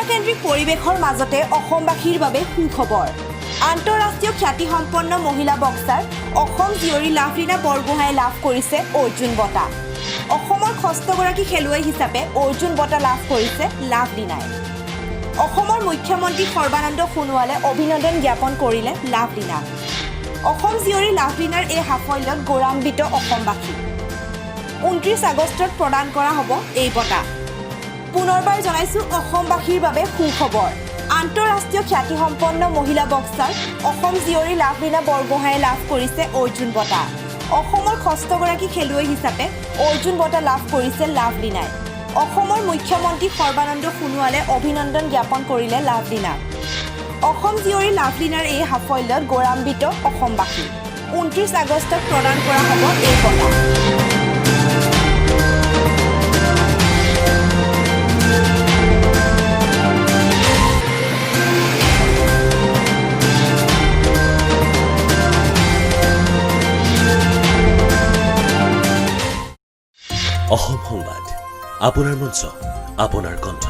কেন্দ্ৰিক পৰিৱেশৰ মাজতে অসমবাসীৰ বাবে সুখবৰ। আন্তঃৰাষ্ট্ৰীয় খ্যাতিসম্পন্ন মহিলা বক্সাৰ অসম জীয়ৰী লাভলীনা বৰগোহাঁয়ে লাভ কৰিছে অৰ্জুন বঁটা। অসমৰ ষষ্ঠগৰাকী খেলুৱৈ হিচাপে অৰ্জুন বঁটা লাভ কৰিছে লাভলীনাই। অসমৰ মুখ্যমন্ত্ৰী সৰ্বানন্দ সোণোৱালে অভিনন্দন জ্ঞাপন কৰিলে লাভলীনাক। অসম জীয়ৰী লাভলীনাৰ এই সাফল্যত গৌৰৱান্বিত অসমবাসী। 29 আগষ্টত প্ৰদান কৰা হ'ব এই বঁটা। পুনৰবাৰ জনাইছো, অসমবাসীৰ বাবে সুখবৰ। আন্তঃৰাষ্ট্ৰীয় খ্যাতিসম্পন্ন মহিলা বক্সাৰ অসম জীয়ৰী লাভলীনা বৰগোহাঁয়ে লাভ কৰিছে অৰ্জুন বঁটা। অসমৰ ষষ্ঠগৰাকী খেলুৱৈ হিচাপে অৰ্জুন বঁটা লাভ কৰিছে লাভলীনাই। অসমৰ মুখ্যমন্ত্ৰী সৰ্বানন্দ সোণোৱালে অভিনন্দন জ্ঞাপন কৰিলে লাভলীনাক। অসম জীয়ৰী লাভলীনাৰ এই সাফল্যত গৌৰৱান্বিত অসমবাসী। 29 আগষ্টত প্ৰদান কৰা হ'ব এই বঁটা। অসম সংবাদ, আপোনাৰ মঞ্চ, আপোনাৰ কণ্ঠ।